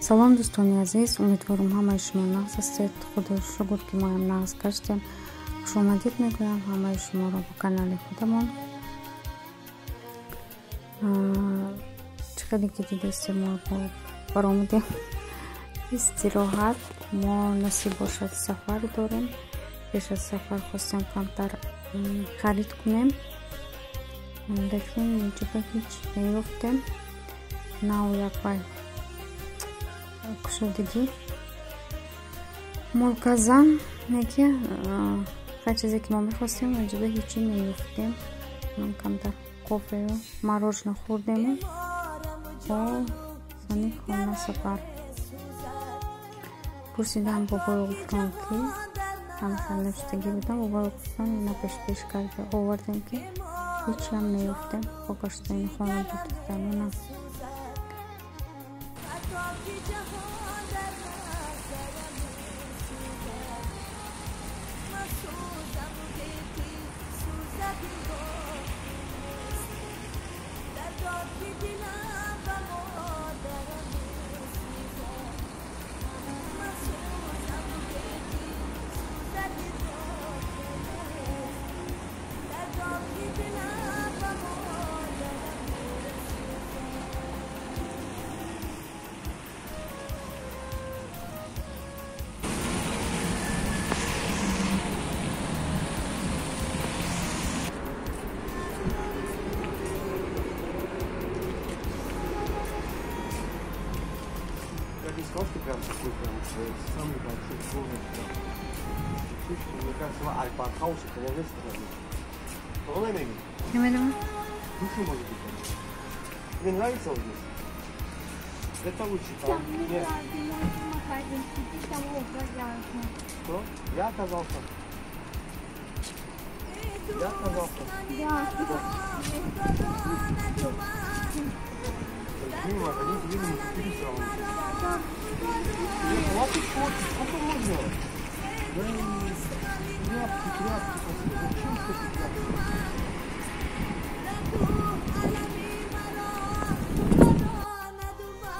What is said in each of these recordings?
Салом, дӯстони азиз, умедворам, ҳамаи шумо нағз ҳастед. Худоро шукр, ки моям нағз гаштем. Хушомадид мегӯям ҳамаи шуморо ба канали худамон. Чӣ хеле ки дидастем, мо баромадем истироҳат. Мо, насиб бошад, сафар дорем. Пеш аз сафар хостем камтар харид кунем, лекин инҷоба ҳеҷ наёфтем. Нав як вай кушодагӣ молказан неки ҳар чизе ки мо мехостем, инҷода ҳечи наёфтем. Камтар кофею мороженое хӯрдему бо зани хона сафар. Пурсидам бобои Ғуфрон, ки ҳамхел навиштагӣ будам. Бобои Ғуфрон ина пешпеш карда овардем, ки ҳечиам наёфтем. Бо гаштани хона буд дармонам. Сказал, что прям такой прям самый большой город. Мне кажется, Альпа-хаус это страны. Души может быть. Тебе нравится вот здесь? Это лучше там. Нет. Что? Я оказался. Я оказался. Да. Они тебе не купили сразу. Хватит фотки, сколько можно? Да, тряпки, тряпки, зачем столько тряпки?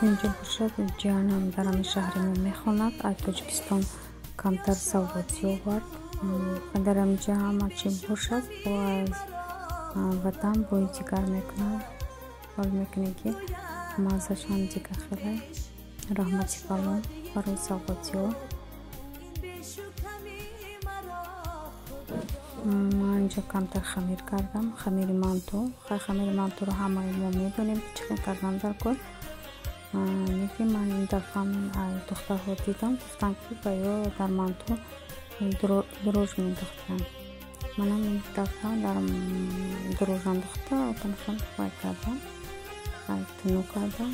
Инҷо бошад, ҷиянам дар ҳамин шаҳри мо мехонад. Аз Тоҷикистон камтар савғотӣ овард. Дар ҳаминҷа ҳама чӣ бошад, бо аз ватан бӯи дигар мекунад. Ҳол мекунем, ки маззашам дигар хеле. Раҳмати калон барои савғотиҳо. Ман инҷо камтар хамир кардам, хамири манту. Хамири мантуро ҳамаи мо медонем, чӣ хел кардан дар кор. Лекин ман ин дафъа духтарҳо дидам, гуфтанд, ки ба ё дар манту дрожж мендохтанд. Манам ин дафъа дар дрожж андохта, одамшон вай кардам, тунук кардам.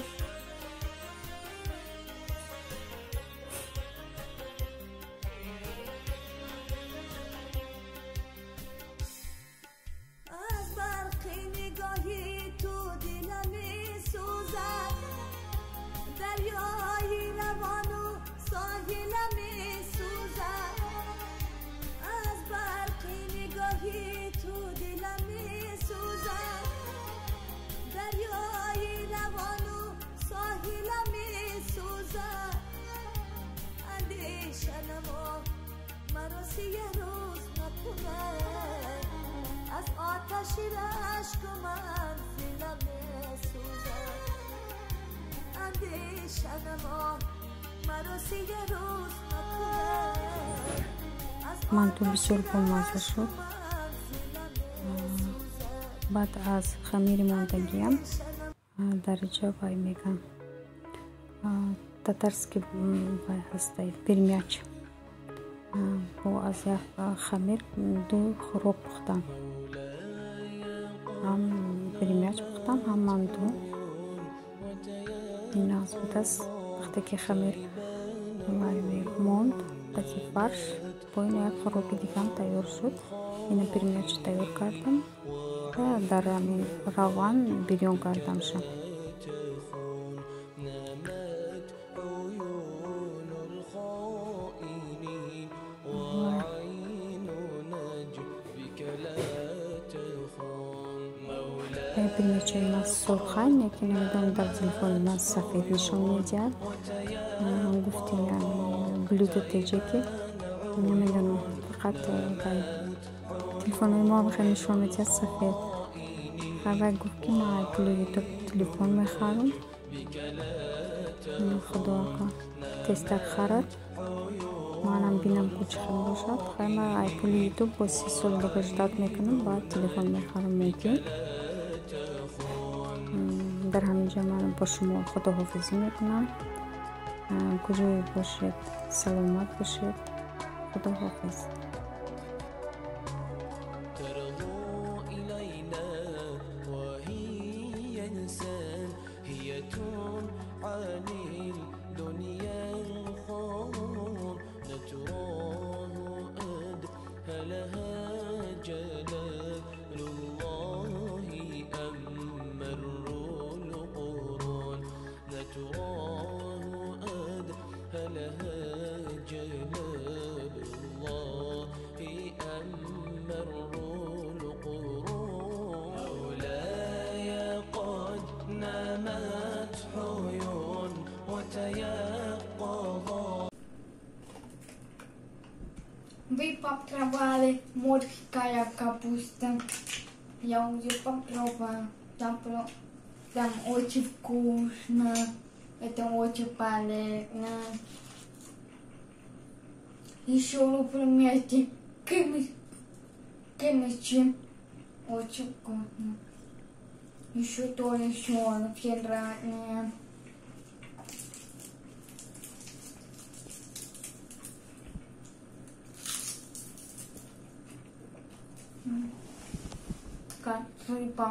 Манту бисёр бомазза шуд. Баъд аз хамири мондагиам дар инҷа вай мегӯям, татарский вай ҳастай, пермяч. Бо аз як хамир ду хӯрок пухтам, ҳам пермяч пухтам, ҳам манту. Ин нағз будааст. Вақте ки хамир вай монд, қати фарш, бо ин як хӯроки дигам тайёр шуд. Ина пермяч тайёр кардам ва дар ҳамин равған бирён кардамша. Пельмечои ман сурхай, лекин намедонам, дар телефони ман сафед нишон медиҳад. Гуфти блюдо теҷе, ки намедонам, фақат дар телефонҳои мо хеле нишон медиҳад сафед. Вай гуфт, ки ман пули Ютуб телефон мехарам. Худо ака тезтар харад, манам бинам, ку чӣ хел бошад. Хай, ман ай пули Ютуб бо 30 сол дига ждать мекунам, баъд телефон мехарам мумкин. Дар ҳамин ҷо ман бо шумо худоҳофизӣ мекунам. Куҷое бошед, саломат бошед. Худоҳофиз. ترغو إلينا وهي إنسانية عن الدنيا الخون نتراه أدهلها جلال الله أم القرون نتراه أدهلها جلال الله أم القرون. مولاي قد نامت عيون وتيقظت. Вы попробовали морская капуста? Я уже попробовала. Там очень вкусно. Это очень полезно. Еще, например, эти кимчи. Очень вкусно. Еще тоже все разные. Как рыба.